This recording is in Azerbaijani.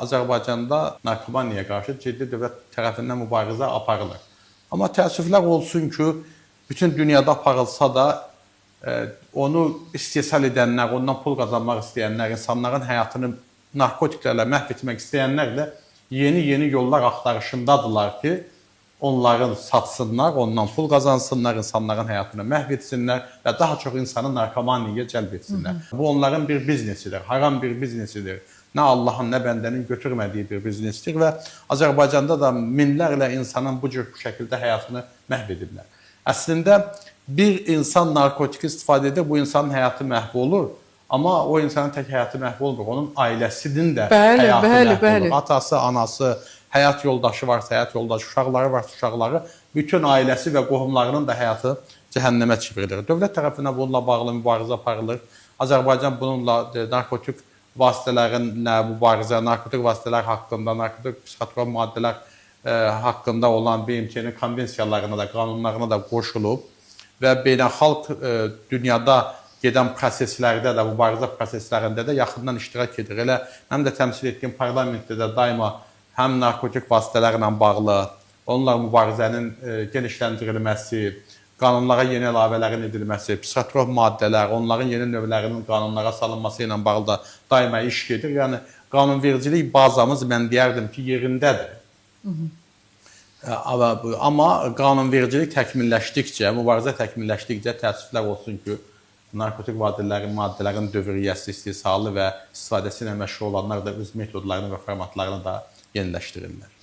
Azərbaycanda narkomaniyaya qarşı ciddi dövlət tərəfindən mübarizə aparılır. Amma təəssüflər olsun ki, bütün dünyada aparılsa da onu istehsal edənlər, ondan pul qazanmaq istəyənlər, insanların həyatını narkotiklərlə məhv etmək istəyənlər də yeni-yeni yollar axtarışındadılar ki, onların satsınlar, ondan pul qazansınlar, insanların həyatını məhv etsinlər və daha çox insanı narkomaniyaya cəlb etsinlər. Bu onların bir biznesidir, haram bir biznesidir. Nə Allahın, nə bəndənin götürmədiyi bir biznesdir və Azərbaycanda da minlərlə insanın bu cür bu şəkildə həyatını məhv ediblər. Əslində bir insan narkotik istifadə edir, bu insanın həyatı məhv olur. Amma o insanın tək həyatı məhv olmur, onun ailəsinin də həyatı məhv olur. Atası, anası, həyat yoldaşı varsa həyat yoldaşı, uşaqları varsa uşaqları, bütün ailəsi və qohumlarının da həyatı cəhənnəmə çevrilir. Dövlət tərəfindən bununla bağlı mübarizə aparılır. Azərbaycan bununla narkotik vasitələrinlə mübarizə, narkotik vasitələr haqqında, narkotik psixotrop maddələr haqqında olan BMT-nin konvensiyalarına da, qanunlarına da qoşulub və beynəlxalq dünyada gedən proseslərdə də, mübarizə proseslərində də yaxından iştirak edir. Elə mənim də təmsil etdiyim parlamentdə də daima həm narkotik vasitələrlə bağlı, onunla mübarizənin genişləndirilməsi, qanunlara yeni əlavələrin edilməsi, psixotrop maddələr, onların yeni növlərinin qanunlara salınması ilə bağlı da daima iş gedir. Yəni qanunvericilik bazamız mən deyərdim ki, yerindədir. Amma qanunvericilik təkmilləşdikcə, mübarizə təkmilləşdikcə təəssüflər olsun ki, narkotik maddələrin dövriyyəsi, istehsalı və istifadəsi ilə məşğul olanlar da öz metodlarını və formatlarını da yeniləşdirirlər.